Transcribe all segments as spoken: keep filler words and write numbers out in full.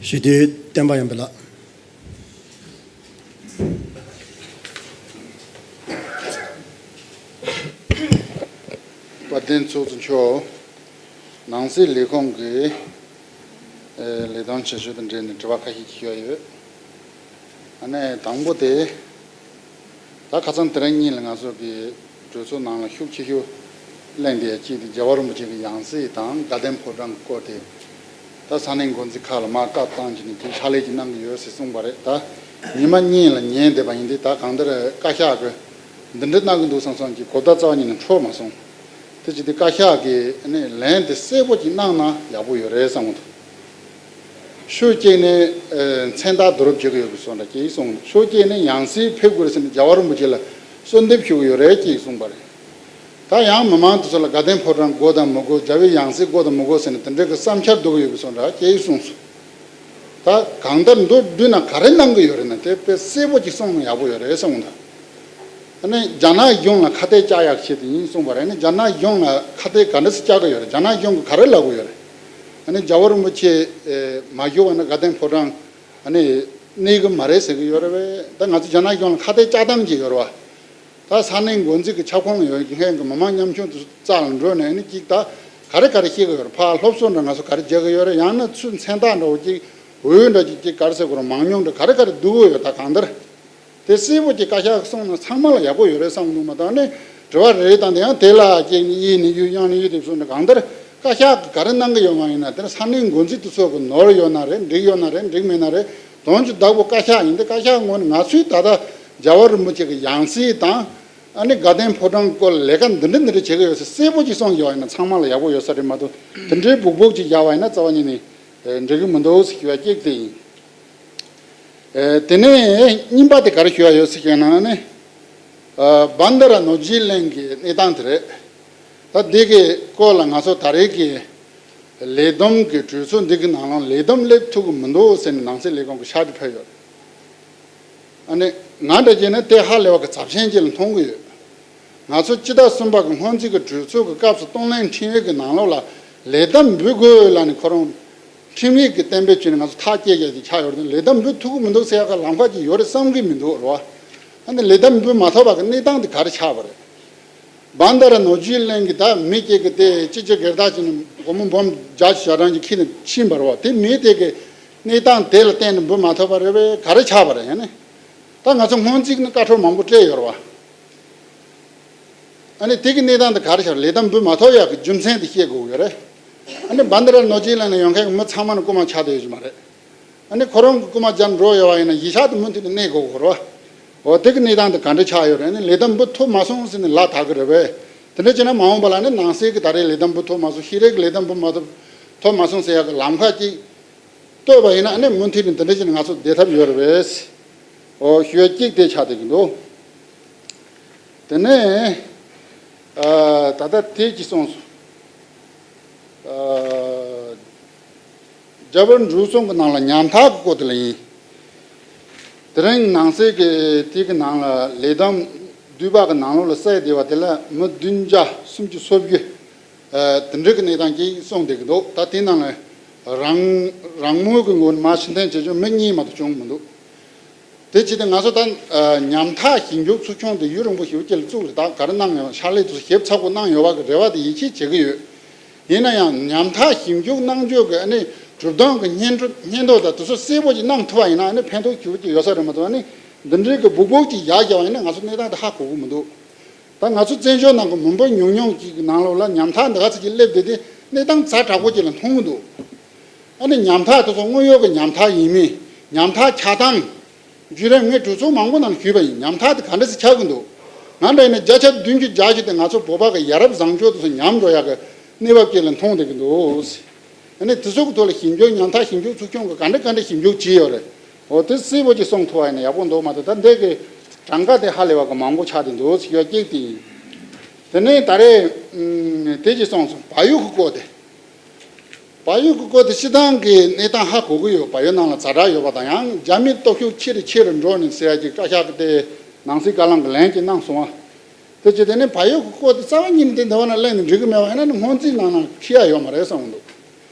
ཞུ་དུས་བསྟན་པ་ཡོན་ཕུན་ལགས། དཔལ་ལྡན་ཚོགས་གཙོ་མཆོག། ནང་སྲིད་ལས་ཁུངས་ཀྱི་ཨེ་ལས་དོན་བྱེད་ཕྱོགས་དང་འབྲེལ་ནས་དྲི་བ་ཁ་ཤས་ཅིག་ཞུ་ཡ་ཡོད། ཨ་ནི་དང་པོ་དེ། ད་ཁ་སང་དེ་རིང་གཉིས་ལ་ང་ཚོ་གི་གྲོས་ཚོགས་ནང་ལ་ཤུགས་ཆེ་ཤོས་གླེང་བསྡད་ཡ་གཅིག་དེ་རྒྱལ་བ་རིན་པོ་ཆེ་གི་ཡང་སྲིད་དང་དགའ་ལྡན་ཕོ་བྲང་སྐོར་དེ། ད་ས་གནས་འགོ་འཛིན་ཁག་ལ་མར་བཀའ་བཏང་བྱས་ནས་དེ་ཕྱག་ལས་ཅིག་གནང་གི་ཡོད་ཟེར་གསུངས་པ་རེད། ད་ཉི་མ་གཉིས་ལ་ཉན་བསྡད་པ་ཡིན་དུས་ད་གང་ལྟར་བཀའ་ཤག་གི་འདི་འདྲ་གནང་གི་འདུག་བསམ་བསམ་གྱི་གོ་བརྡ་རྩ་བ་ཉིད་ནས་འཕྲོད་མ་སོང་། དེ་བྱས་ཏེ་བཀའ་ཤག་གིས་ནི་ལན་དེ་གསལ་པོ་ཅིག་གནང་ན་ཡག་པོ་ཡོད་རེད་བསམ་གི་འདུག་ཕྱོགས་གཅིག་ནས་ཨ་མཚན་རྟགས་བསྡུ་རུབ་བྱེད་ཀྱི་ཡོད་པའི་བཟོ་འདྲ་ཅིག་གསུངས། ཕྱོགས་གཅིག་ནས་ཡང་སྲིད་ཕེབས་དགོས་རེད་ཟེར་ནས་རྒྱལ་བ་རིན་པོ་ཆེ་ལ་གསོལ་འདེབས་ཞུ་གི་ཡོད་རེད་ཅེས་གསུངས་པ་རེད། ད་ཡང་མི་མང་དེ་ཚོ་ལ་དགའ་ལྡན་ཕོ་བྲང་དགོས་དང་མི་དགོས། རྒྱལ་བའི་ཡང་སྲིད་དགོས་དང་མི་དགོས་ཟེར་ནས་དེ་འདྲའི་གི་བསམ་འཆར་བསྡུ་གི་ཡོད་པའི་བཟོ་འདྲ་ཅིག་གསུངས་སོང་། ད་གང་ལྟར་མདོར་བསྡུས་ན་ག་རེ་གནང་གི་ཡོད་རེད་ན་དེ་དཔེ་གསལ་པོ་ཅིག་གསུངས་ན་ཡག་པོ་ཡོད་རེད་བསམ་གི་འདུག་ཨ་ནི་རྒྱ་ནག་གཞུང་ལ་ཁ་གཏད་བཅག་ཡག་ཆེད་དུ་ཡིན་གསུངས་པ་རེད། ཨ་ནི་རྒྱ་ནག་གཞུང་ལ་ཁ་གཏད་ག་འདྲ་སེ་བཅག་གི་ཡོད་རེད། རྒྱ་ནག་གཞུང་གིས་ག་རེ་ལབ་གི་ཡོད་རེད། ཨ་ནི་རྒྱལ་བ་རིན་པོ་ཆེ་ཨེ་མ་བཞུགས་པ་ན་དགའ་ལྡན་ཕོ་བྲང་ཨ་ནི་གནས་གི་མ་རེད་ཟེར་གི་ཡོད་རེད་པས། ད་ང་ཚོ་རྒྱ་ནག་གཞུང་ལ་ཁ་གཏད་བཅག་སྟངས་ཅིག་ཡོད་རེད་བ། ད་ས་གནས་འགོ་འཛིན་གྱི་ཁྱབ་ཁོངས་ཡོད་མཁན་གྱི་མི་མང་ཉམ་ཆུང་དེ་ཚོ་རྩ་ལ་འགྲོ་ནས་ཨ་ནི་ཅིག་ད་ག་རེ་ག་རེ་བཤད་གི་ཡོད་རེད། ཕར་སློབ་གསོ་འདྲ་ང་ཚོ་ག་རེ་རྒྱག་གི་ཡོད་རེད། ཡང་ན་ཚུར་མཚན་རྟགས་འདྲ་བོ་ཅིག་འོས་འདྲ་ཅིག་ཅིག་ག་རེ་ཟེར་དགོས་རེད། མང་ཉུང་འདྲ་ག་རེ་ག་རེ་བསྡུ་གི་ཡོད། ད་གང་ལྟར། དེ་གསལ་པོ་ཅིག་བཀའ་ཤག་གིས་གསུངས་ན་ཚང་མ་ལ་ཡག་པོ་ཡོད་རེད་བསམ་གི་འདུག་མ་གཏོགས་ནི་དྲི་བ་རེ་རེ་བཏང་སྟེ་ཡང་དེ་ལ་ཅིག་ནི་གཡས་ནས་གཡོལ་གཡོན་ནས་གཡོལ་དེ་ཚོ་ནི་གང་ལྟར་བཀའ་ཤག་གིས་ག་རེ་གནང་གི་ཡོད་མ་ཡིན་ན་དེ་ས་གནས་འགོ་འཛིན་དེ་ཚོ་གི་ནོར་ཡོད་ན་རེད། འགྲིག་ཡོད་ན་རེད། འགྲིག་མེད་ན་རེད། དོན་གྱི་བདག་པོ་བཀའ་ཤག་ཡིན་ཏེ་བཀའ་ཤག་ངོས་ནས་ང་ཚོའི་ད་ལྟ་རྒྱལ་བ་རིན་པོ་ཆེ་གི་ཡང་སྲིད་དང་ཨ་ནི་དགའ་ལྡན་ཕོ་བྲང་སྐོར་ལས་ཀ་འདི་འདྲ་འདི་འདྲ་བྱེད་ཀྱི་ཡོད་ཟེར་གསལ་པོ་ཅིག་གསུངས་ཡོད་ཡིན་ན་ཚང་མ་ལ་ཡག་པོ་ཡོད་ས་རེད་མ་གཏོགས་དེ་འདྲའི་སྦུག་སྦུག་ཅིག་བཞག་པ་ཡིན་ན་རྩ་བ་ཉིད་ནས་འགྲིག་གི་མི་འདུག་ཟེར་ཞུ་བ་གཅིག་དེ་ཡིན། ཨེ་དེ་ནས་གཉིས་པ་དེ་ག་རེ་ཞུ་ཡ་ཡོད་ཟེར་ཞུས་ན་ནི། ཨ་བན་དྷ་ར་ནོར་བརྗེ་གླིང་གི་གནས་སྟངས་དེ་རེད། ད་འདི་གི་སྐོར་ལ་ང་ཚོ་ད་རེས་ཀྱི་ལས་བསྡོམས་ཀྱི་གྲོས་ཚོགས་འདི་གི་ནང་ལ་ལས་བསྡོམས་སླེབས་ཐུབ་ཀྱི་མི་འདུག་ཟེར་ནས་ནང་སྲིད་ལས་ཁུངས་ཀྱི་ཕྱག་བྲིས་ཕུལ་ཡོད། ཨ་ནི་ང་འདྲ་བྱས་ན་དེ་ཧ་ལས་པ་གི་ཚབས་ཆེན་ཅིག་ལ་མཐོང་གི་ཡོད། ང་ཚོ་སྤྱི་ཟླ་གསུམ་པ་གི་སྔོན་རྩིས་ཀྱི་གྲོས་ཚོགས་ཀྱི་སྐབས་སུ་གཏོང་ལེན་ཁྲིམས་ཡིག་གི་ནང་ལོགས་ལ་ལས་བསྡོམས་འབུལ་དགོས་ལབ་ནས་ཁོ་རང་ཁྲིམས་ཡིག་གི་གཏན་འབེབས་བྱས་ནས་ང་ཚོ་ཐག་བཅད་རྒྱུ་ཅིག་ཆགས་ཡོད་རེད། ལས་བསྡོམས་འབུལ་ཐུབ་ཀྱི་མི་འདུག་ཟེར་ཡག་གི་ལམ་ཁ་ཅིག་ཡོད་རེད་བསམ་གྱི་མི་འདུག་རེད་བ། ཨ་ནི་ལས་བསྡོམས་འབུལ་མ་ཐུབ་པ་གི་གནས་སྟངས་དེ་ག་རེ་ཆགས་པ་རེད། བན་དྷ་ར་ནོར་བརྗེ་གླིང་གི་ད་མི་གཅིག་གི་དེ་ཅི་ཅི་སྒེར་བདག་ཅིག་ནས་སྒོར་མོ་འབུམ་བརྒྱ་ཞེ་གྲངས་ཅིག་ཁྱེར་ནས་ཕྱིན་པ་རེད་བ། དེ་མི་དེ་གི་གནས་སྟངས་དེ་ལ་བརྟེན་ནས་འབུལ་མ་ཐུབ་པ་རེད་པས། ག་རེ་ཆགས་པ་རེད། ཡང་ནི་ད་ང་ཚོ་སྔོན་རྩིས་ནི་བཀའ་འཁྲོལ་མང་པོ་སྤྲད་ཡོད་རེད་བ། ཨ་ནི་དེ་གི་གནས་སྟངས་དེ་ག་རེ་ཆགས། ལས་བསྡོམས་འབུལ་མ་ཐུབ་ཡག་གི་རྒྱུ་མཚན་དེ་ཤེས་དགོས་ཀྱི་ཡོད་རེད། ཨ་ནི་བན་དྷ་ར་ནོར་བརྗེ་གླིང་ནས་ཡོང་མཁན་གྱི་མི་ཚང་མ་ནི་རྐུ་མ་ཆགས་བསྡད་ཡོད་ཀྱི་མ་རེད། ཨ་ནི་ཁོ་རང་གི་རྐུ་མ་རྒྱབ་འགྲོ་ཡོད་པ་ཡིན་ན་གཞི་བཞག་ཏུ་མུ་མཐུད་ནས་གནས་དགོས་ཀྱི་རེད་བ། འོ་དེ་གི་གནས་སྟངས་དེ་ག་འདྲ་ཆགས་ཡོད་རེད། ཨ་ནི་ལས་བསྡོམས་འབུལ་ཐུབ་མ་སོང་ཟེར་ནས་ལག་བརྡབ་ཀྱི་རེད་པས། དེ་འདྲ་བྱས་ན་མ་འོངས་པ་ལ་ནི་ནང་སྲིད་ཀྱི་ད་རེས་ལས་བསྡོམས་འབུལ་ཐུབ་མ་སོང་། ཤེས་རིག་ལས་བསྡོམས་འབུལ་མ་ཐུབ་ཐུབ་མ་སོང་ཟེར་ཡག་གི་ལམ་ཁ་ཅིག་བཏོད་པ་ཡིན་ན་ཨ་ནི་མུ་མཐུད་ནས་འདི་འདྲ་བྱས་ནས་ང་ཚོ་བསྡད་ཐབས་ཡོད་རེད་པས། འོ་ཞུ་ཡ་གཅིག་དེ་ཆགས་བསྡད་ཀྱི་འདུག་དེ་ནས་ཨ་ད་ལྟ་དེ་ཅིག་གསུངས་སོང་། ཨ་རྒྱ་བོད་འབྲུག་གསུམ་གྱི་ནང་ལ་ཉམ་ཐག་གི་སྐོར་དེ་ལ་ཡིན། དེ་རིང་ནང་གསེས་ཀྱི་དེ་གི་ནང་ལ་ལས་བསྡོམས་འདུས་པ་གི་ནང་ལོགས་ལ་གསལ་བསྡད་པ་དེ་ལ་མི་བདུན་བརྒྱ་སུམ་ཅུ་སོ་བརྒྱད་དེ་འདྲ་གི་གནས་སྟངས་ཀྱིས་གསུངས་བསྡད་ཀྱི་འདུག་ད་དེ་ནང་ལ་རང་རང་མོས་ཀྱི་ངོས་ནས་མར་ཕྱིར་འཐེན་བྱེད་ཆོག་མི་གཉིས་མ་གཏོགས་བྱུང་མི་འདུག་དེ་བྱས་ཏེ་ང་ཚོ་ད་ཉམ་ཐག་ཞིབ་འཇུག་ཚོགས་ཆུང་དེ་ཡུན་རིང་པོ་ཞེ་པོ་ཅིག་ལ་བཙུགས་རེད། ད་ག་རེ་གནང་ཡོད། ཕྱག་ལས་དེ་ཚོ་ཞིབ་ཚགས་པོ་གནང་ཡོད་པ་གི་རེ་བ་དེ་ཡིད་ཆེས་བྱེད་ཀྱི་ཡོད། ཡིན་ན་ཡང་ཉམ་ཐག་ཞིབ་འཇུག་གནང་ཕྱོགས་ཀྱི་ཨ་ནི་གྲུབ་དོན་གྱི་སྙན་སྙན་སྒྲོན་དང་དེ་ཚོ་གསལ་པོ་ཅིག་གནང་ཐུབ་པ་ཡིན་ན་ཨ་ནི་ཕན་ཐོགས་ཞེ་པོ་ཅིག་ཡོད་ས་རེད་མ་གཏོགས་ཨ་ནི་འདི་འདྲའི་གི་སྦུག་སྦུག་ཅིག་བཞག་བཞག་པ་ཡིན་ན་ང་ཚོ་གནས་སྟངས་དེ་ཧ་གོ་གི་མི་འདུག་ད་ང་ཚོ་བཙན་བྱོལ་ནང་གི་མི་འབོར་ཉུང་ཉུང་ཅིག་གི་ནང་ལོགས་ལ་ཉམ་ཐག་འདི་ག་ཚོད་ཅིག་སླེབས་བསྡད་དེ་གནས་སྟངས་ཛ་དྲག་པོ་ཅིག་ལ་མཐོང་གི་འདུག་ཨ་ནི་ཉམ་ཐག་དེ་ཚོ་དངོས་ཡོད་ཀྱི་ཉམ་ཐག་ཡིན་མིན། ཉམ་ཐག་ཆགས་སྟངས། བརྒྱུད་རིམ་ངས་གྲོས་ཚོགས་མང་པོ་ནང་ཞུས་པ་ཡིན། ཉམ་ཐག་དེ་ག་འདྲ་སེ་ཆགས་ཀྱི་འདུག་ང་འདྲ་ཡིན་ན་བརྒྱ་ཆ་བདུན་ཅུ་བརྒྱད་ཅུ་དེ་ང་ཚོ་བོད་པ་གི་ཡ་རབས་བཟང་སྤྱོད་དེ་ཚོ་ཉམས་འགྲོ་ཡག་གི་གནས་བབ་ཅིག་ལ་མཐོང་བསྡད་ཀྱི་འདུག་ཨ་ནི་དེ་ཚོ་གི་ཐོག་ལ་ཞིབ་འཇུག་ཉམ་ཐག་ཞིབ་འཇུག་ཚོགས་ཆུང་གིས་ག་འདྲ་ག་འདྲ་ཞིབ་འཇུག་བྱས་ཡོད་རེད། འོ་དེ་གསལ་པོ་ཅིག་གསུང་ཐུབ་པ་ཡིན་ན་ཡག་པོ་འདུག་མ་གཏོགས་ད་འདི་གི་གྲངས་ཀ་དེ་ཧ་ལས་པ་གི་མང་པོ་ཆགས་བསྡད་འདུག་ཟེར་ཡ་གཅིག་དེ་ཡིན། དེ་ནས་ད་རེས་ཨུམ་དེ་ཅིག་གསུངས་སོང་། བལ་ཡུལ་གྱི་སྐོར་དེ། བལ་ཡུལ་གྱི་སྐོར་དེ་སྤྱིར་བཏང་གི་གནས་སྟངས་ཧ་གོ་གི་ཡོད། བལ་ཡུལ་ནང་ལ་ཛ་དྲག་ཡོད་པ་དང་ཡང་རྒྱ་མིའི་སྟོབས་ཤུགས་ཆེ་རུ་ཆེ་རུ་འགྲོ་ནས་ཟེར་ཡ་གི་བཀའ་ཤག་གི་དེ་ནང་སྲིད་བཀའ་བློན་གྱིས་ལན་ཅིག་གནང་སོང་བ། དེ་བྱས་དེ་ནས་བལ་ཡུལ་གྱི་སྐོར་དེ་རྩ་བ་ཉིད་ནས་དེ་འདི་བ་ན་གླེང་ནས་འགྲིག་གི་མེད་པ་ཡིན་ན་ནི་སྔོན་རྩིས་ནང་ན་ཁྲིད་ཡ་ཡོད་མ་རེད་བསམ་གི་འདུག་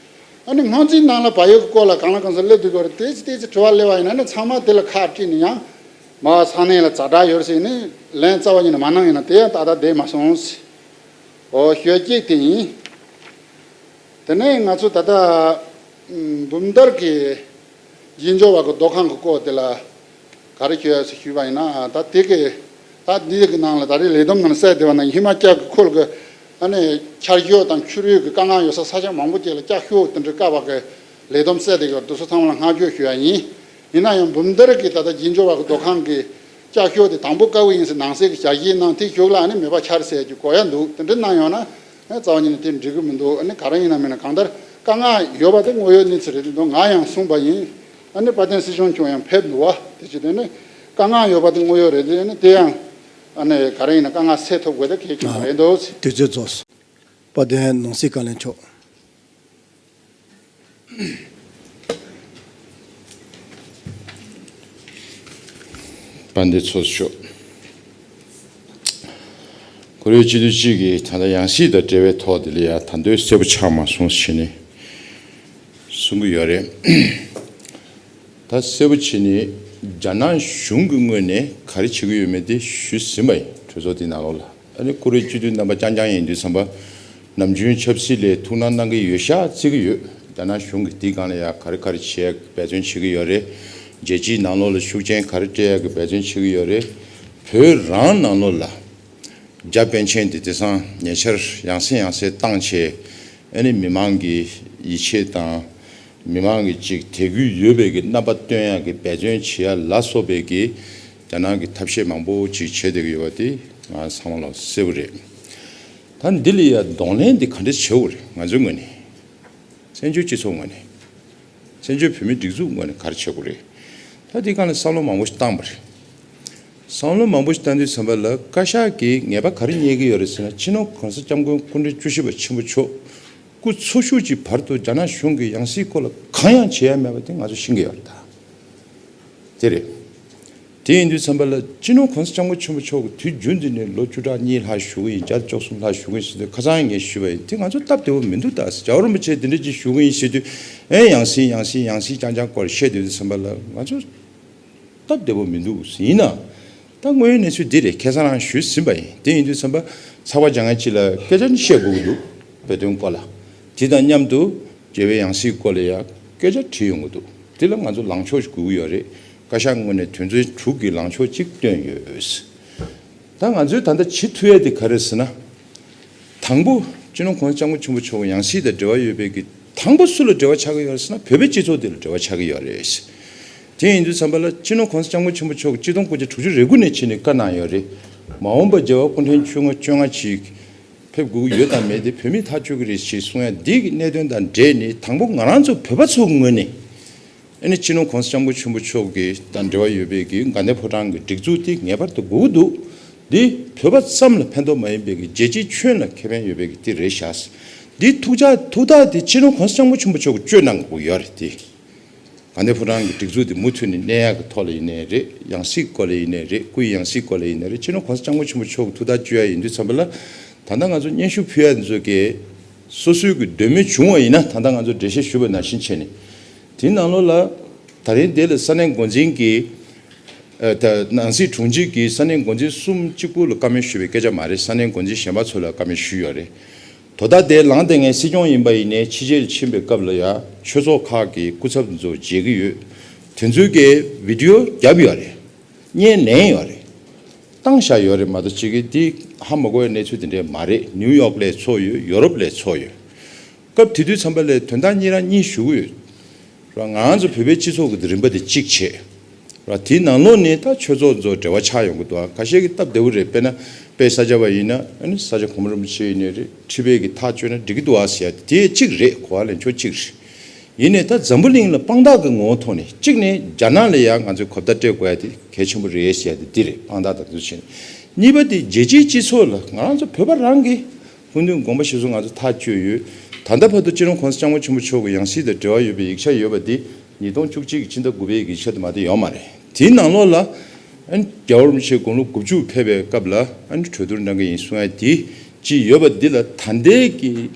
ཨ་ནི་སྔོན་རྩིས་ནང་ལ་བལ་ཡུལ་གྱི་སྐོར་ལ་གང་ལ་གང་འཚམ་སླེབས་དུས་སྐོར་ཏོག་ཙམ་ཏོག་ཙམ་དྲི་བ་སླེབས་པ་ཡིན་ན་ནི་ཚང་མ་དེ་ལ་ཁ་དཀྲིས་ནས་ཡང་མ་ས་གནས་ལ་ཛ་དྲག་ཡོད་ཟེར་ནས་ལན་རྩ་བ་ཉིད་ནས་མ་གནང་ཡིན་ན་དེ་ཡང་ཏག་ཏག་བསྡད་མ་སོང་ཟེར། འོ་ཞོལ་གཅིག་དེ་ཡིན། དེ་ནས་ང་ཚོ་ད་ལྟ་འབུམ་ཐར་གྱི་རྗེས་འཇུག་པ་གི་རྡོ་ཁང་གི་སྐོར་དེ་ལ་ག་རེ་ཞུ་ཡ་ཟེར་ཞུས་པ་ཡིན་ན་ད་དེ་གི་ད་འདི་གི་ནང་ལ་ད་རེས་ལས་བསྡོམས་ནང་གསལ་བསྡད་པ་ན་ཧི་མ་ཅལ་གི་ཁུལ་གི་ཨ་ནི་ཆར་ཞོད་དང་ཆུ་རུད་ཀྱི་དཀའ་ངལ་ཡོད་ས་ས་ཆ་མང་པོ་ཅིག་ལ་ལྕགས་ཤོག་དེ་འདྲ་བཀབ་པ་གི་ལས་བསྡོམས་གསལ་བསྡད་ཡོད་འདུག་སོ་ཚང་མ་ལ་བསྔགས་བརྗོད་ཞུ་ཡ་ཡིན། ཡིན་ན་ཡང་འབུམ་ཐར་གྱི་ད་ལྟ་རྗེས་འཇུག་པ་གི་རྡོ་ཁང་གི་ལྕགས་ཤོག་དེ་དང་པོ་བཀབ་གི་ཡིན་ཟེར་ནང་གསེས་ཀྱི་ཞལ་བཞེས་གནང་དེ་གཞུག་ལ་ཨ་ནི་མེད་པ་ཆགས་ཟེར་གྱི་གོ་ཡ་འདུག་དེ་འདྲ་གནང་ཡོང་ན་ཨ་རྩ་བ་ཉིད་ནས་དེ་འགྲིག་གི་མི་འདུག་ཨ་ནི་ག་རེ་ཡིན་ན་མིན་ན་གང་ལྟར་དཀའ་ངལ་ཡོད་པ་དེ་དངོས་ཡོད་གནས་ཚུལ་རེད་འདུག་ང་ཡང་གསུངས་པ་ཡིན། ཨ་ནི་དཔལ་ལྡན་སྲིད་སྐྱོང་མཆོག་ཡང་ཕེབས་འདུག་བ་དེ་བྱས་དེ་ནི་དཀའ་ངལ་ཡོད་པ་དེ་དངོས་ཡོད་རེད་དེ་ཨ་ནི་དེ་ཡང་ཨ་ནི་ག་རེ་ཡིན་ན་དཀའ་ངལ་སེལ་ཐུབ་དགོས་དེ་གལ་ཆེན་པོ་རེད་འདུག་དུས་ཚོད་རྫོགས་སོང་། དཔལ་ལྡན་ནང་སྲིད་བཀའ་བློན་མཆོག་དཔལ་ལྡན་ཚོགས་གཙོ་མཆོག་ཁོར་ཡུག་སྤྱི་འཐུས་གཅིག་གིས་ད་ལྟ་ཡང་སྲིད་དང་འབྲེལ་བའི་ཐོག་དེ་ལ་ཡང་ད་དུང་གསལ་པོ་ཆགས་མ་སོང་ཞེས་ནས་གསུང་གི་ཡོད་རེད། ད་གསལ་པོ་བྱས་ནས་རྒྱ་ནག་གཞུང་གི་ངོས་ནས་ག་རེ་བྱེད་ཀྱི་ཡོད་མེད་དེ་ཞུས་ཟིན་པ་ཡིན། གྲོས་ཚོགས་དེའི་ནང་ལོགས་ལ། ཨ་ནི་ཀུ་རེ་སྤྱི་འཐུས་རྣམ་པ་རྐྱང་རྐྱང་ཡིན་དུས་ཙམ་པ། ནམ་རྒྱུན་ཆབ་སྲིད་ལས་ཐུགས་སྣང་གནང་གི་ཡོད་ཤག་བརྩི་གི་ཡོད། རྒྱ་ནག་གཞུང་གིས་དེའི་སྒང་ལ་ཡང་ག་རེ་ག་རེ་བྱེད་ཡག་གི་འབད་བརྩོན་བྱེད་ཀྱི་ཡོད་རེད། རྒྱལ་སྤྱིའི་ནང་ལོགས་ལ་ཤུགས་རྐྱེན་ག་རེ་སྤྲད་ཡག་གི་འབད་བརྩོན་བྱེད་ཀྱི་ཡོད་རེད། བོད་རང་ནང་ལོགས་ལ་རྒྱ་པཎ་ཆེན་དེ་དེང་སང་ཉེ་ཆར་ཡང་སེ་ཡང་སེ་བཏང་བྱས། ཨ་ནི་མི་མང་གི་ཡིད་ཆེས་དང་། མི་མང་གི་ཅིག་དད་གུས་ཡོད་པའི་གི་རྣམ་པ་སྟོན་ཡག་གི་འབད་བརྩོན་བྱེད་ཡ་ལ་སོགས་པའི་གི་རྒྱ་ནག་གི་ཐབས་ཤེས་མང་པོ་ཅིག་བྱེད་བསྡད་ཀྱི་ཡོད་པ་དེ་ང་ཚང་མ་ལ་གསལ་པོ་རེད། ད་འདི་ལ་ཡ་གདོང་ལེན་འདི་ག་འདྲ་བྱེད་དགོས་རེད། ང་ཚོའི་ངོས་ནས། བཙན་བྱོལ་སྤྱི་ཚོགས་ངོས་ནས། བཙན་བྱོལ་བོད་མིའི་སྒྲིག་འཛུགས་ངོས་ནས་ག་རེ་བྱེད་དགོས་རེད། ད་འདི་སྒང་ལ་བསམ་བློ་མང་པོ་ཞིག་བཏང་པ་རེད། བསམ་བློ་མང་པོ་ཞིག་བཏང་དུས་ཙམ་པ་ལ་བཀའ་ཤག་གིས་ངེས་པ་ག་རེ་རྙེད་ཀྱི་ཡོད་རེད་ཟེར་ན། སྤྱི་ནོར་༸གོང་ས་༸སྐྱབས་མགོན་སྐུ་ཕྲེང་བཅུ་བཞི་པ་ཆེན་པོ་མཆོག་སྐུ་འཚོ་བཞུགས་ཀྱི་བར་དུ་རྒྱ་ནག་གཞུང་གིས་ཡང་སྲིད་སྐོར་ལ་གང་ཡང་བྱེད་ཡ་མེད་པ་དེ་ང་ཚོ་ཤེས་ཀྱི་ཡོད་རེད་ད། དེ་རེད། དེ་ཡིན་དུས་ཙམ་པ་ལ་སྤྱི་ནོར་༸གོང་ས་༸སྐྱབས་མགོན་ཆེན་པོ་མཆོག་གིས་དུས་རྒྱུན་དུ་ནས་ལོ་བཅུ་ཕྲག་གཉིས་ལྷག་བཞུགས་ཀྱི་ཡིན། བརྒྱ་དང་བཅུ་གསུམ་ལྷག་བཞུགས་ཀྱི་ཡིན་ཟེར་དུས་ཁ་སང་ངས་ཞུས་པ་ཡིན། དེ་ང་ཚོ་སྟབས་བདེ་པོ་མི་འདུག་ད། རྒྱལ་བ་རིན་པོ་ཆེ་འདི་འདྲ་ཅིག་བཞུགས་ཀྱི་ཡིན་ཟེར་དུས་ཨེ་ཡང་སྲིད་ཡང་སྲིད་ཡང་སྲིད་རྐྱང་རྐྱང་སྐོར་བཤད་སྡོད་དུས་ཙམ་པ་ལ་ང་ཚོ་སྟབས་བདེ་པོ་མི་འདུག་ཡིན་ན། ད་དངོས་ཡོད་གནས་ཚུལ་འདི་རེད། ཁ་སང་རང་ཞུས་ཟིན་པ་ཡིན། དེ་ཡིན་དུས་ཙམ་པ་ཚགས་པར་སྦྱང་མཁན་ཅིག་ལ་སྐད་ཆ་ནི་བཤད་དགོས་ཀྱི་འདུག་བོད་དོན་སྐོར་ལ། དེ་དང་མཉམ་དུ་རྒྱལ་བའི་ཡང་སྲིད་སྐོར་ལ་ཡང་སྐད་ཆ་དྲིས་ཡོང་གི་འདུག་དེ་ལ་ང་ཚོ་ལངས་ཕྱོགས་ཤིག་དགོས་ཀྱི་ཡོད་རེད། བཀའ་ཤག་ངོས་ནས་དོན་ཚན་དྲུག་གི་ལངས་ཕྱོགས་གཅིག་བཏོན་ཡོད། ད་ང་ཚོས་ད་ལྟ་བྱེད་ཐུབ་ཡས་དེ་ག་རེ་ཟེར་ན། དང་པོ་སྤྱི་ནོར་༸གོང་ས་༸སྐྱབས་མགོན་ཆེན་པོ་མཆོག་ཡང་སྲིད་དང་འབྲེལ་བ་ཡོད་པའི་གི་དང་པོ་སུ་ལ་འབྲེལ་བ་ཆགས་ཀྱི་ཡོད་རེད་ཟེར་ན། བོད་པའི་སྤྱི་ཚོགས་དེ་ལ་འབྲེལ་བ་ཆགས་ཀྱི་ཡོད་རེད། དེ་ཡིན་དུས་ཙམ་པ་ལ་སྤྱི་ནོར་༸གོང་ས་༸སྐྱབས་མགོན་ཆེན་པོ་མཆོག་གིས་ཆིག་སྟོང་དགུ་བརྒྱ་དྲུག་ཅུ་རེ་དགུ་ནས་བྱས་ནས་བཀའ་གནང་ཡོད་རེད། མ་འོངས་པ་རྒྱལ་བ་སྐུ་ཕྲེང་བཅོ་ལྔ་བཅོ་ལྔ་ཅིག་ཕེབས་དགོས་ཀྱི་ཡོད་དམ་མེད་དེ་བོད་མིས་ཐག་གཅོད་ཀྱི་རེད་ཅེས་གསུང་ཡ་འདི་གི་གནད་དོན་དང་འབྲེལ་ནས་དང་པོ་ང་རང་ཚོ་བོད་པ་ཚོ་ངོས་ནས། ཨ་ནི་སྤྱི་ནོར་༸གོང་ས་༸སྐྱབས་མགོན་ཆེན་པོ་མཆོག་གི་དང་འབྲེལ་བ་ཡོད་པའི་གི་དགའ་ལྡན་ཕོ་བྲང་གི་སྒྲིག་འཛུགས་དེ་ངེས་པར་དུ་དགོས་ཀྱི་འདུག་འདི་བོད་པ་ཙམ་ལ་ཕན་ཐོགས་མ་ཡིན་པའི་གི་རྒྱལ་སྤྱིའི་ཁྱོན་ལ་ཁེ་ཕན་ཡོད་པའི་གི་དེ་རེད་ཤག་འདི་ཐུགས་ཅག་ཐུགས་ཐག་དེ་སྤྱི་ནོར་༸གོང་ས་༸སྐྱབས་མགོན་ཆེན་པོ་མཆོག་གིས་བཅོས་གནང་དགོས་ཀྱི་ཡོད་རེད་དེ། དགའ་ལྡན་ཕོ་བྲང་གི་སྒྲིག་འཛུགས་དེ་མུ་མཐུད་ནས་གནས་ཡག་གི་ཐོག་ལ་ཡིན་ནའི་རེད། ཡང་སྲིད་སྐོར་ལ་ཡིན་ནའི་རེད། སྐུའི་ཡང་སྲིད་སྐོར་ལ་ཡིན་ནའི་རེད། སྤྱི་ནོར་༸གོང་ས་༸སྐྱབས་མགོན་ཆེན་པོ་མཆོག་གི་ཐུགས་ཐག་གཅོད་ཡ་ཡིན་དུས་ཙམ་པ་ལ། ད་ལྟ་ང་ཚོ་སྙན་ཞུ་ཕུལ་ཡ་འདི་ཚོ་གི་སོ་སོའི་གི་འདོད་མོས་བྱུང་བ་ཡིན་ན། ད་ལྟ་ང་ཚོ་འགྲེལ་བཤད་ཞུས་པ་ནང་བཞིན་བྱས་ནས། དེའི་ནང་ལོགས་ལ་ད་རིང་འདི་ལ་ས་གནས་འགོ་འཛིན་གྱི་ཨ་ད་ནང་སྲིད་དྲུང་ཆེ་གིས་ས་གནས་འགོ་འཛིན་གསུམ་གཅིག་པུ་ལ་བཀའ་མོལ་ཞུས་པའི་སྐད་ཆ་མ་རེད། ས་གནས་འགོ་འཛིན་གཞན་པ་ཚོ་ལ་བཀའ་མོལ་ཞུས་ཡོད་རེད། དོ་བདག་དེ་ལངས་བསྡད་མཁན་སྲིད་སྐྱོང་ཡིན་པ་ཡིན་ནའི་ཕྱི་རྒྱལ་ཕྱིན་པའི་སྐབས་ལ་ཡང་ཆོས་ཚོགས་ཁག་གི་སྐུ་ཚབ་ཚོ་མཇལ་གྱི་ཡོད། དེ་ཚོའི་གི་བི་ཌི་ཡོ་བརྒྱབ་ཡོད་རེད། བརྙན་ལེན་ཡོད་རེད། བཏང་བཞག་ཡོད་རེད་མ་གཏོགས་ཅིག་གིས་འདི་ཧ་མ་གོ་བའི་གནས་ཚུལ་དེ་འདྲས་མ་རེད། ནིའུ་ཡོག་ལ་ཚོགས་ཡོད། ཡོ་རོབ་ལ་ཚོགས་ཡོད། སྐབས་དེ་དུས་ཙམ་པ་ལ་དོན་དག་གཉིས་རང་གཉིས་ཞུ་གི་ཡོད། ར་ང་རང་ཚོ་བོད་པའི་སྤྱི་ཚོགས་ཀྱི་རིམ་པ་དེ་གཅིག་བྱས། ར་དེའི་ནང་ལོགས་ནས་ད་ཆོས་ཚོགས་ཚོ་འབྲེལ་བ་ཆགས་ཡོང་གི་འདུག་ཨ། ཁ་ཤས་ཀྱིས་སྟབས་བདེ་བོ་རེད། དཔེར་ན་དཔལ་ས་སྐྱ་པ་ཡིན་ན་ཨ་ནི་ས་སྐྱ་གོང་མ་རིན་པོ་ཆེ་ཡིན་ནའི་རེད། ཁྲི་པའི་གི་ཐག་གཅོད་ན་འགྲིག་གི་འདུག་ཨ་ཟེར་ཡ་དེ་གཅིག་རེད། གོ་བ་ལེན་ཕྱོགས་གཅིག་རེད། ཡིན་ནའི་ད་འཛམ་བུ་གླིང་ལ་དཔང་རྟགས་ཀྱི་ངོ་བོ་ཐོག་ནས་གཅིག་ནས་རྒྱ་ནག་ལ་ཡང་ང་ཚོས་གོ་བརྡ་སྤྲད་དགོས་ཡ་དེ་གལ་ཆེན་པོ་རེད་ཟེར་ཡ་དེ་འདི་རེད། དཔང་རྟགས་དང་དུ་ཕྱིན། གཉིས་པ་དེ་རྒྱལ་སྤྱིའི་སྤྱི་ཚོགས་ལ་ང་རང་ཚོ་བོད་པ་རང་གི་སྐུ་མདུན་དགོངས་པ་གཞིར་བཟུང་ང་ཚོ་ཐག་གཅོད་ཡོད། ད་ལྟ་བར་དུ་སྤྱི་ནོར་༸གོང་ས་༸སྐྱབས་མགོན་ཆེན་པོ་མཆོག་གི་ཡང་སྲིད་དང་འབྲེལ་བ་ཡོད་པའི་ཡིག་ཆ་ཡོད་པ་དེ་ཉིས་སྟོང་བཅུ་གཅིག་གི་ཕྱི་ཟླ་དགུ་པའི་ཡིག་ཆ་དེ་མ་གཏོགས་ཡོད་མ་རེད། དེའི་ནང་ལོགས་ལ་ཨ་ནི་རྒྱལ་བ་རིན་པོ་ཆེ་དགུང་ལོ་དགུ་བཅུ་ཕེབས་པའི་སྐབས་ལ་ཨ་ནི་གྲོས་བསྡུར་གནང་གི་ཡིན་གསུང་ཡ་དེ་ཅིག་ཡོད་པ་འདི་ལ་ད་ལྟའི་གི་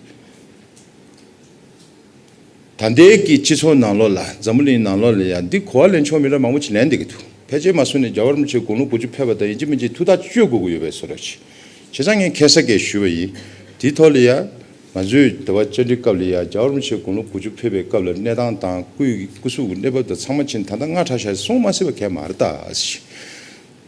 ད་ལྟའི་གི་སྤྱི་ཚོགས་ནང་ལོགས་ལ་འཛམ་བུ་གླིང་ནང་ལོགས་ལ་ཡང་འདི་གོ་བ་ལེན་ཆོག་མི་འདྲ་མང་པོ་ཅིག་ལེན་བསྡད་ཀྱི་འདུག་ཕལ་ཆེར་མ་སོང་ནས་རྒྱལ་བ་རིན་པོ་ཆེ་དགུང་ལོ་དགུ་བཅུ་ཕེབས་པ་དང་ཡིན་གཅིག་མིན་གཅིག་ཐུགས་ཐག་གཅོད་དགོས་ཀྱི་ཡོད་པའི་བཟོ་འདྲ་ཅིག་བྱས་ཙང་ངས་ཁ་སང་ག་ཞུས་པ་ཡིན། དེའི་ཐོག་ལ་ཡང་ང་ཚོས་ཟླ་བ་བཅར་འདྲི་སྐབས་ལ་ཡང་རྒྱལ་བ་རིན་པོ་ཆེ་དགུང་ལོ་དགུ་བཅུ་ཕེབས་པའི་སྐབས་ལ་གནས་སྟངས་དང་སྐུའི་སྐུ་གཟུགས་ཀྱི་གནས་བབ་དང་ཚང་མ་ཕྱིན། ད་ལྟ་སྔ་དྲགས་ཤག་སོང་མ་སྲིད་པ་གས་མ་རེད་ད།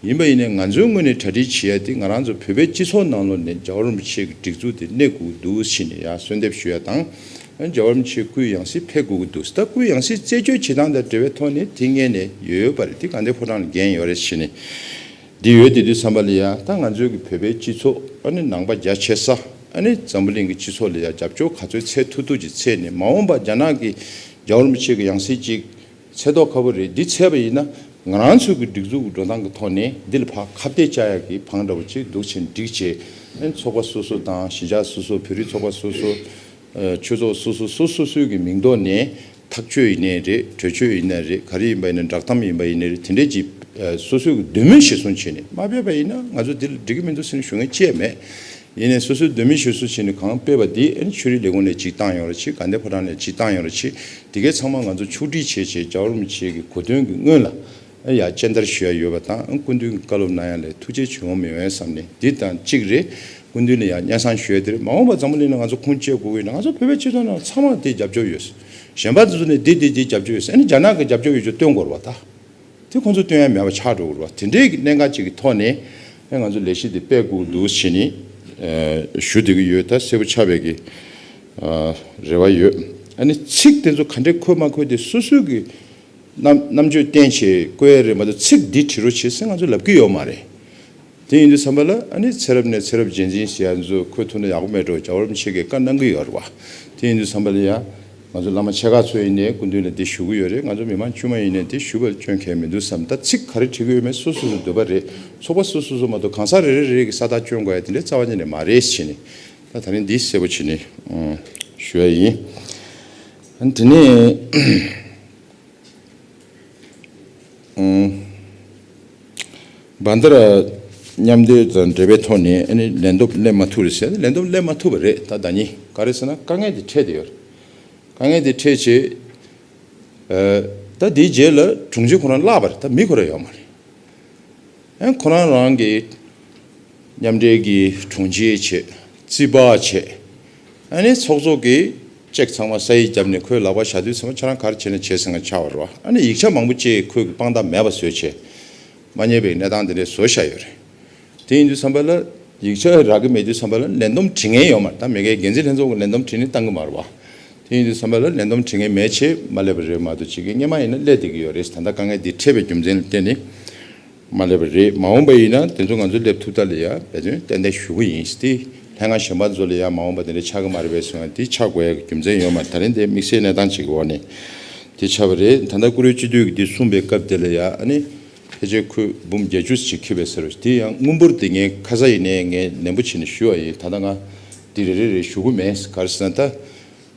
ཡིན་པ་ཡིན་ནའི་ང་ཚོའི་ངོས་ནས་གྲ་སྒྲིག་བྱེད་ཡ་དེ་ང་རང་ཚོ་བོད་པའི་སྤྱི་ཚོགས་ནང་ལོགས་ནས་རྒྱལ་བ་རིན་པོ་ཆེ་གི་སྒྲིག་འཛུགས་དེ་གནས་དགོས་འདུག་ཟེར་ནས་ཡང་གསོལ་འདེབས་ཞུ་ཡ་དང་། རྒྱལ་བ་རིན་པོ་ཆེའི་སྐུའི་ཡང་སྲིད་ཕེབས་དགོས་ཀྱི་འདུག་ད་སྐུའི་ཡང་སྲིད་རྩད་གཅོད་བྱེད་སྟངས་དང་འབྲེལ་བའི་ཐོག་ནས་དེ་སྔོན་ནས་ཡོད་ཡོད་པ་རེད། དེ་དགའ་ལྡན་ཕོ་བྲང་ལ་འགན་ཡོད་རེད་ཟེར་ནས་འདི་ཡོད། དེ་དུས་ཙམ་པ་ལ་ཡང་ད་ང་ཚོའི་གི་བོད་པའི་སྤྱི་ཚོགས་ཨ་ནི་ནང་པ་རྒྱ་ཆེ་ས་ཨ་ནི་འཛམ་བུ་གླིང་གི་སྤྱི་ཚོགས་ལ་ཡང་རྒྱབ་སྐྱོར་ག་ཚོད་འཚོལ་ཐུབ་ཐུབ་ཅིག་འཚོལ་ནས། མ་འོངས་པ་རྒྱ་ནག་གི་རྒྱལ་བ་རིན་པོ་ཆེ་གི་ཡང་སྲིད་ཅིག་འཚོལ་མདོག་ཁ་པོ་རེད། འདི་འཚོལ་བ་ཡིན་ན་ང་རང་ཚོའི་གི་སྒྲིག་འཛུགས་ཀྱི་འགྲོ་སྟངས་ཀྱི་ཐོག་ནས་འདི་ལ་ཕར་ཁ་གཏད་བཅག་ཡག་གི་བང་འདྲ་བོ་ཅིག་འདུག་བྱས་འགྲིག་བྱས། ཨ་ནི་ཚོགས་པ་སོ་སོ་དང་གཞིས་ཆགས་སོ་སོ། བོད་རིགས་ཚོགས་པ་སོ་སོ། ཨ་ཆོས་ཚོགས་སོ་སོ་སོ་སོ་སོའི་གི་མིང་ཐོག་ནས་ཐག་གཅོད་ཡིན་ནའི་རེད། གྲོས་ཆོད་ཡིན་ནའི་རེད། ག་རེ་ཡིན་པ་ཡིན་ན། བསྒྲགས་གཏམ་ཡིན་པ་ཡིན་ནའི་རེད། དེ་འདྲས་ཀྱི་ཨ་སོ་སོའི་གི་འདོད་མོས་གཞིར་བཟུང་བྱས་ནས་མ་ཕེབས་པ་ཡིན་ན་ང་ཚོ་འདི་ལ་འགྲིག་གི་མི་འདུག་ཟེར་ནས་ཞུ་མཁན་ཅི་ཡང་མེད། ཡིན་ནའི་སོ་སོའི་འདོད་མོས་གཞིར་བཟུང་བྱས་ནས་གང་ཕེབས་པ་འདི་ཨ་ནི་ཆོས་རིག་ལས་ཁུངས་ནས་ཅིག་བཏང་ཡོང་རོགས་བྱེད། དགའ་ལྡན་ཕོ་བྲང་ནས་ཅིག་བཏང་ཡོང་རོགས་བྱེད། དེ་གའི་ཚང་མ་ང་ཚོ་ཕྱོགས་སྒྲིག་བྱས་བྱས་རྒྱལ་བ་རིན་པོ་ཆེ་གི་གོ་སྟོན་གྱི་སྔོན་ལ་ཨ་ཡ་སྤྱན་བསྟར་ཞུ་ཡ་ཡོད་པ་དང་། སྐུ་མདུན་གྱི་བཀའ་སློབ་གནང་ཡ་ལ་ཐུགས་རྗེ་ཆེ་འོང་མི་ཡོང་བསམ་ནས་འདི་དང་གཅིག་རེད། སྐུ་མདུན་ལ་ཡང་སྙན་སེང་ཞུ་ཡ་དེ་རེད། མ་འོངས་པ་འཛམ་བུ་གླིང་ལ་ང་ཚོ་ཁུངས་སྐྱེལ་དགོས་ཀྱི་ཡོད་ན་ང་ཚོ་བོད་པའི་སྤྱི་ཚོགས་ནང་ཚང་མ་དེ་རྒྱབ་སྐྱོར་ཡོད། གཞན་པ་ཚོ་ནས་འདི་འདི་འདི་རྒྱབ་སྐྱོར་ཡོད་ཟེར། ཨ་ནི་རྒྱ་ནག་གི་རྒྱབ་སྐྱོར་ཡོད་ཅོག་སྟོན་དགོས་རེད་བ། ད་དེ་ཁོང་ཚོ་སྟོན་ཡ་མེད་པ་ཆགས་འགྲོ་གི་རེད་བ། དེ་འདྲའི་གནད་འགག་ཅིག་གི་ཐོག་ནས་ཨ་ང་ཚོ་ལས་གཞི་འདི་སྤེལ་དགོས་འདུག་ཟེར་ནས་ཨ་ཞུ་བསྡད་ཀྱི་ཡོད། ད་གསལ་པོ་ཆགས་པའི་གི་ཨ་རེ་བ་ཡོད། ཨ་ནི་ཚིག་དེ་ཚོ་ག་འདྲས་འཁོད་མ་འཁོད་དེ་སོ་སོའི་གི་རྣམ་རྣམ་དཔྱོད་བསྟན་བྱས་བཀོད་ཡ་རེད་མ་གཏོགས་ཚིག་འདི་བྲིས་རོགས་བྱེད་ཟེར་ང་ཚོ་ལབ་ཀྱི་ཡོད་མ་རེད། དེ་ཡིན་དུས་ཙམ་པ་ལ་ཨ་ནི་ཚེ་རབས་ནས་ཚེ་རབས་རྗེས་འཛིན་ཟེར་ཡ་ཚོ་འཁོད་ཐུབ་ན་ཡག་པོ་མེད་འགྲོ། རྒྱལ་བ་རིན་པོ་ཆེ་གིས་བཀའ་གནང་གི་ཡོད་རེད་བ། དེ་ཡིན་དུས་ཙམ་པ་ལ་ཡང་ང་ཚོ་བླ་མ་ཆེ་ཁག་ཚོ་ཡིན་ནའི་སྐུ་མདུན་ལ་འདི་ཞུ་གི་ཡོད་རེད། ང་ཚོ་མི་མང་དཀྱུས་མ་ཡིན་ནའི་འདི་ཞུ་བར་སྐྱོན་གལ་མི་འདུག་བསམ། ད་ཚིག་ག་རེ་བྲིས་གི་ཡོད་མེད་སོ་སོ་སོ་འདོད་པ་རེད། ཚོགས་པ་སོ་སོ་སོ་མ་གཏོགས་གང་ཟག་རེ་རེ་རེ་གི་ས་རྟགས་སྐྱོན་དགོས་ཡ་དེ་འདྲའི་རྩ་བ་ཉིད་ནས་མ་རེད་ཟེར་ནས། ད་ད་རིང་འདི་གསལ་པོ་བྱས་ནས་ཨ་ཞུ་ཡ་ཡིན། ཨ་ནི་དེ་ནས། ཨང་། བྷན་དྷ་ར་མཉམ་འབྲེལ་དང་འབྲེལ་བའི་ཐོག་ནས་ཨ་ནི་ལས་བསྡོམས་སླེབས་མ་ཐུབ་རེད་ཟེར། ལས་བསྡོམས་སླེབས་མ་ཐུབ་པ་རེད། ད་ད་ནི་ག་རེ་ཟེར་ན་དཀའ་ངལ་དེ་འཕྲད་དེ་ཡོད་རེད། དཀའ་ངལ་དེ་འཕྲད་བྱས། ཨ་ད་དེའི་རྗེས་ལ་དྲུང་ཆེ་ཁོ་རང་བརླག་པ་རེད། ད་མི་ཁོ་རང་ཡོད་མ་རེད། ཨ་ཁོ་རང་རང་གི་མཉམ་འབྲེལ་གྱི་དྲུང་ཆེ་བྱས། རྩིས་པ་བྱས། ཨ་ནི་ཚོགས་གཙོ་གིས་ཅེག་ཚང་མ་ས་ཡིག་བརྒྱབ་ནས་ཁོའི་ལག་པར་བཞག་དུས་ཚང་མ་ཁྱེད་རང་ག་རེ་བྱས་ནས་བྱས་ཟེར་ང་ཆགས་པ་རེད་བ། ཨ་ནི་ཡིག་ཆ་མང་པོ་ཅིག་ཁོས་ཀྱི་དཔང་རྟགས་མེད་པ་བཟོས་བྱས་མ་རྙེད་པའི་གནས་སྟངས་དེ་འདྲས་བཟོས་བཞག་ཡོད་རེད། དེ་ཡིན་དུས་ཙམ་པ་ལ་ཡིག་ཆ་རག་གི་མེད་དུས་ཙམ་པ་ལ་ལས་བསྡོམས་བྲི་མཁན་ཡོད་མ་རེད། ད་མི་སྒེར་འགན་འཛིན་ལྷན་ཚོགས་ཀྱི་ལས་བསྡོམས་བྲིས་ནས་བཏང་གི་མ་རེད་བ། དེ་ཡིན་དུས་ཙམ་པ་ལ་ལས་བསྡོམས་བྲི་མཁན་མེད་བྱས་མ་སླེབས་པ་རེད་མ་གཏོགས་ཅིག་གི་སྔོན་མ་ཡིན་ན་སླེབས་བསྡད་ཀྱི་ཡོད་རེད། ད་ལྟ་དཀའ་ངལ་འདི་འཕྲད་པའི་རྒྱུ་མཚན་ལ་བརྟེན་ནས། མ་སླེབས་པ་རེད། མ་འོངས་པ་ཡིན་ན་དེ་ཚོ་ང་ཚོ་སླེབས་ཐུབ་ཐབས་ལ་ཡ་འབད་བརྩོན་ཏན་ཏན་ཞུ་གི་ཡིན། དེ་ལྷན་ཁང་གཞན་པ་ཚོ་ལ་ཡ་མ་འོངས་པ་དེ་འདྲ་ཆགས་ཀྱི་མ་རེད་པས་གསུངས་ཡ་དེ་ཆགས་དགོས་ཡ་གི་རྒྱུ་མཚན་ཡོད་མ་རེད། ད་རིང་དེ་དམིགས་བསལ་གནས་སྟངས་ཅིག་གི་འོག་ནས་དེ་ཆགས་པ་རེད། ད་ལྟ་བཀུར་འོས་སྤྱི་འཐུས་ཀྱི་དེ་གསུངས་པའི་སྐབས་དེ་ལ་ཡ་ཨ་ནི་ཕལ་ཆེར་ཁོས་འབུམ་བརྒྱད་ཅུ་ཅིག་འཁྱེར་བས་ཟེར་བ་དེ་ཡང་དངུལ་འབོར་དེ་ངས་ཁ་ས་ཡིན་ནའི་ངས་ནན་པོ་བྱས་ནས་ཞུ་བ་ཡིན། ད་ལྟ་ང་དེ་རེ་རེ་རེ་ཞུ་གི་མེད། ག་རེ་ཟེར་ན་ད།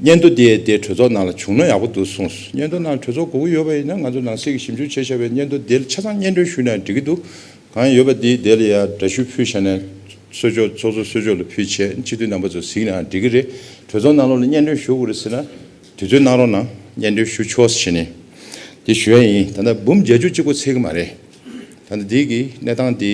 སྙན་ཐོ་དེ་དེ་གྲོས་ཚོགས་ནང་ལ་བྱུང་ན་ཡག་པོ་འདུག་གསུངས་སོང་། སྙན་ཐོ་ནང་གྲོས་ཚོགས་དགོས་ཀྱི་ཡོད་པ་ཡིན་ན་ང་ཚོ་ནང་སྲིད་ཀྱི་ཞིབ་འཇུག་བྱས་བཞག་པའི་སྙན་ཐོ་དེ་ལ་ཆ་ཚང་སྙན་སྒྲོན་ཞུས་ན་འགྲིག་གི་འདུག་གང་ཡོད་པ་དེ་དེ་ལ་ཡང་འདྲ་བཤུས་ཕུལ་བཞག་ནས་གསོལ་ཕྱོགས་ཚོགས་གཙོ་གསོལ་ཕྱོགས་ལ་ཕུལ་བྱས་སྤྱི་འཐུས་རྣམ་པ་ཚོ་གཟིགས་ན་འགྲིག་གི་རེད། གྲོས་ཚོགས་ནང་ལོགས་ལ་སྙན་སྒྲོན་ཞུ་དགོས་རེད་ཟེར་ན་དུས་ཚོད་གནང་རོགས་གནང་། སྙན་སྒྲོན་ཞུ་ཆོག་ཟེར་བྱས་ནས་དེ་ཞུ་ཡ་ཡིན། ད་ལྟ་འབུམ་བརྒྱད་ཅུ་གཅིག་པོ་ཚད་ཀྱི་མ་རེད། ད་ལྟ་འདི་གི་གནས་སྟངས་འདི་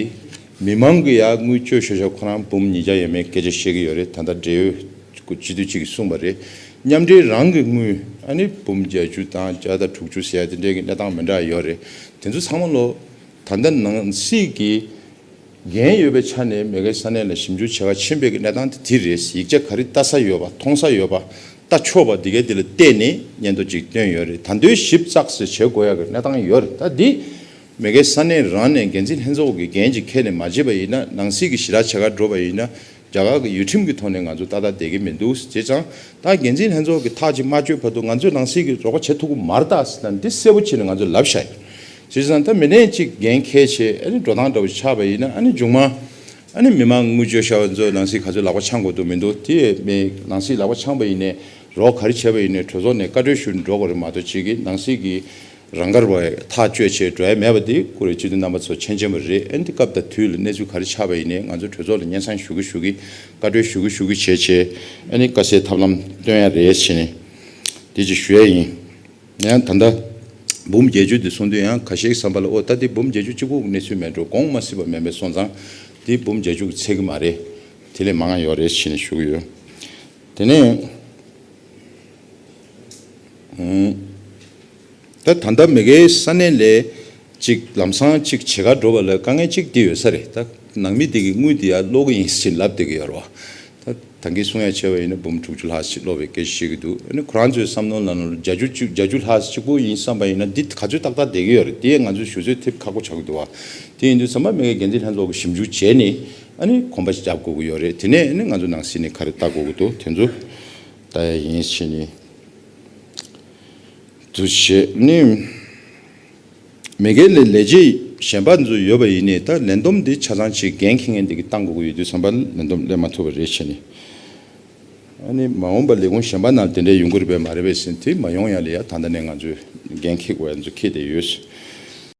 མི་མང་གི་ཡ་དངུལ་བཅོལ་ཤོར་ཤོར་ཁོ་རང་འབུམ་ཉིས་བརྒྱ་ཡས་མས་སྐད་ཆ་བཤད་ཀྱི་ཡོད་རེད། ད་ལྟ་འབྲེལ་ཡོད་སྤྱི་འཐུས་གཅིག་གིས་གསུངས་པ་རེད། མཉམ་འབྲེལ་རང་གི་དངུལ་ཨ་ནི་འབུམ་བརྒྱད་ཅུ་དང་བརྒྱ་དང་དྲུག་ཅུ་ཟེར་ཡ་དེ་འདྲའི་གི་གནས་སྟངས་མི་འདྲ་ཡོད་རེད། དེ་ཚོ་ཚང་མ་ལོ་ད་ལྟ་ནང་སྲིད་ཀྱི་འགན་ཡོད་པའི་ཆ་ནས་མི་སྒེར་ས་གནས་ལ་ཞིབ་འཇུག་བྱེད་ག་ཕྱིན་པའི་གི་གནས་སྟངས་དེ་དེ་རེད། ཡིག་ཆ་ག་རེ་ལྟ་ས་ཡོད་པ་མཐོང་ས་ཡོད་པ་ལྟ་ཆོག་པ་འདི་གའི་དེ་ལ་བལྟས་ནས་སྙན་ཐོ་ཅིག་བཏོན་ཡོད་རེད། ད་དུང་ཞིབ་ཚགས་སུ་བྱེད་དགོས་ཡ་གི་གནས་སྟངས་ཡོད་རེད། ད་འདི་མི་སྒེར་ས་གནས་རང་ནས་འགན་འཛིན་ལྷན་ཚོགས་ཀྱི་འགན་ཅིག་འཁྱེར་ནས་མ་བྱས་པ་ཡིན་ན། ནང་སྲིད་ཀྱི་ཞི་དྲག་བྱེད་ག་འགྲོ་བ་ཡིན་ན་རྒྱ་གར་གྱི་ཡུལ་ཁྲིམས་ཀྱི་ཐོག་ནས་ང་ཚོ་ཏག་ཏག་བསྡད་ཀྱི་མི་འདུག་བྱས་ཙང་ད་འགན་འཛིན་ལྷན་ཚོགས་ཀྱི་ཐག་ཅིག་མ་གཅོད་བར་དུ་ང་ཚོས་ནང་སྲིད་ཀྱི་རོགས་པ་བྱེད་ཐུབ་ཀྱི་མ་རེད་ད་ཟེར་ན་འདི་གསལ་པོ་བྱས་ནས་ང་ཚོས་ལབ་བཞག་ཡིན། བྱས་ཙང་ད་མི་སྣས་ཅིག་འགན་འཁྱེར་བྱས་ཨ་ནི་འགྲོ་སྟངས་འདྲ་བོ་ཆགས་པ་ཡིན་ན་ཨ་ནི་མཇུག་མ་ཨ་ནི་མི་མང་དངུལ་བཅོལ་ཤོར་བ་ཚོ་ནང་སྲིད་ག་ཚོད་ལག་པ་འཆང་དགོས་འདུག་མི་འདུག་དེ་མི་ནང་སྲིད་ལག་པ་འཆང་པ་ཡིན་ནའི་རོགས་ག་རེ་བྱས་པ་ཡིན་ནའི་གྲོས་ཚོགས་ནས་བཀའ་འཁྲོལ་ཞུ་ནས་འགྲོ་དགོས་རེད་མ་གཏོགས་ཅིག་གིས་ནང་སྲིད་ཀྱི་རང་དགར་བ་ཐག་གཅོད་བྱས་འགྲོ་ཡ་མེད་པ་དེ་བཀུར་འོས་སྤྱི་འཐུས་རྣམ་པ་ཚོ་མཁྱེན་མཁྱེན་པ་རེད། ཨ་ནི་དེ་སྐབས་དང་དུས་ལ་གནས་ཚུལ་ག་རེ་ཆགས་པ་ཡིན་ནའི་ང་ཚོ་གྲོས་ཚོགས་ལ་སྙན་སེང་ཞུ་གི་ཞུ་གི་བཀའ་འཁྲོལ་ཞུ་གི་ཞུ་གི་བྱས་བྱས་ཨ་ནི་དཀའ་སེལ་ཐབས་ལམ་སྟོན་ཡ་རེད་ཟེར་ནས། དེ་ཅིག་ཞུ་ཡ་ཡིན། ཡང་ད་ལྟ་འབུམ་བརྒྱད་ཅུ་དེ་གསུང་དུས་ཡང་ཁ་ཤས་ཀྱི་བསམ་པ་ལ་ཨོ་ད་དེ་འབུམ་བརྒྱད་ཅུ་གཅིག་པོ་གནས་ཚུལ་མེད་འགྲོ་དགོངས་མ་སྲིད་པ་མེད་པའི་སོང་ཙང་དེ་འབུམ་བརྒྱད་ཅུ་གི་ཚད་ཀྱི་མ་རེད། དེ་ལས་མང་ང་ཡོད་རེད་ཞེས་ནས་ཞུ་གི་ཡོད། དེ་ནས་ད་ད་ལྟ་མི་སྒེར་ས་གནས་ལས་ཅིག་ལམ་སང་ཅིག་བྱེད་གར་འགྲོ་བ་ལ་དཀའ་ངལ་ཅིག་དེ་ཡོད་ས་རེད། ད་ནང་མི་དེ་གི་དངུལ་དེ་ཡར་སློག་གི་ཡིན་ཟེར་ལབ་བསྡད་ཀྱི་ཡོད་རེད་བ། ད་ད་གིན་གསུང་ཡ་བྱས་པ་ཡིན་ན་འབུམ་དྲུག་ཅུ་ལྷག་ཅིག་སློག་པའི་སྐད་ཆ་བཤད་ཀྱི་འདུག་ཨ་ནི་ཁོ་རང་ཚོའི་བསམ་བློ་ནང་ལ་བརྒྱད་ཅུ་གཅིག་བརྒྱད་ཅུ་ལྷག་གཅིག་པོ་ཡིན་བསམ་པ་ཡིན་ན་འདི་ག་ཚོད་ཏག་ཏག་བསྡད་ཀྱི་ཡོད་རེད། དེ་ང་ཚོས་ཞུ་ཚོད་ཐེབས་ཁག་པོ་ཆགས་ཀྱི་འདུག་བ། དེ་ཡིན་དུས་ཚང་མ་མི་སྒེར་འགན་འཛིན་ལྷན་ཚོགས་ཀྱིས་ཞིབ་འཇུག་བྱས་ནས་ཨ་ནི་གོམ་པ་ཞིག་རྒྱབ་དགོས་ཀྱི་ཡོད་རེད། དེ་ནས་ཨ་ནི་ང་ཚོ་ནང་སྲིད་ནས་ག་རེ་ལྟ་དགོས་ཀྱི་འདུག་དེ་ཚོ་ལྟ་ཡ་ཡིན་ཞེས་ནས་འདུག་བྱས་ནས། མི་སྒེར་ལས་ལས་བྱེད་གཞན་པ་ཚོ་ཡོད་པ་ཡིན་ནའི་ད་ལས་བསྡོམས་འདི་ཆ་ཚང་ཅིག་འགན་འཁྱེར་མཁན་འདི་གིས་བཏང་དགོས་ཀྱི་ཡོད་དུས་ཙམ་པ་ལས་བསྡོམས་སླེབས་མ་ཐུབ་པ་རེད་བྱས་ནས། ཨ་ནི་མ་འོངས་པ་ལས་ཁུངས་གཞན་པ་ནང་དེ་འདྲའི་ཡོང་གི་རེད་པས་མ་རེད་པས་ཟེར་དེ་མ་ཡོང་ཡ་ལ་ཡ་ད་ལྟ་ནས་ང་ཚོས་འགན་འཁྱེར་དགོས་ཡ་ཚོ་འཁྱེར་བསྡད་ཡོད།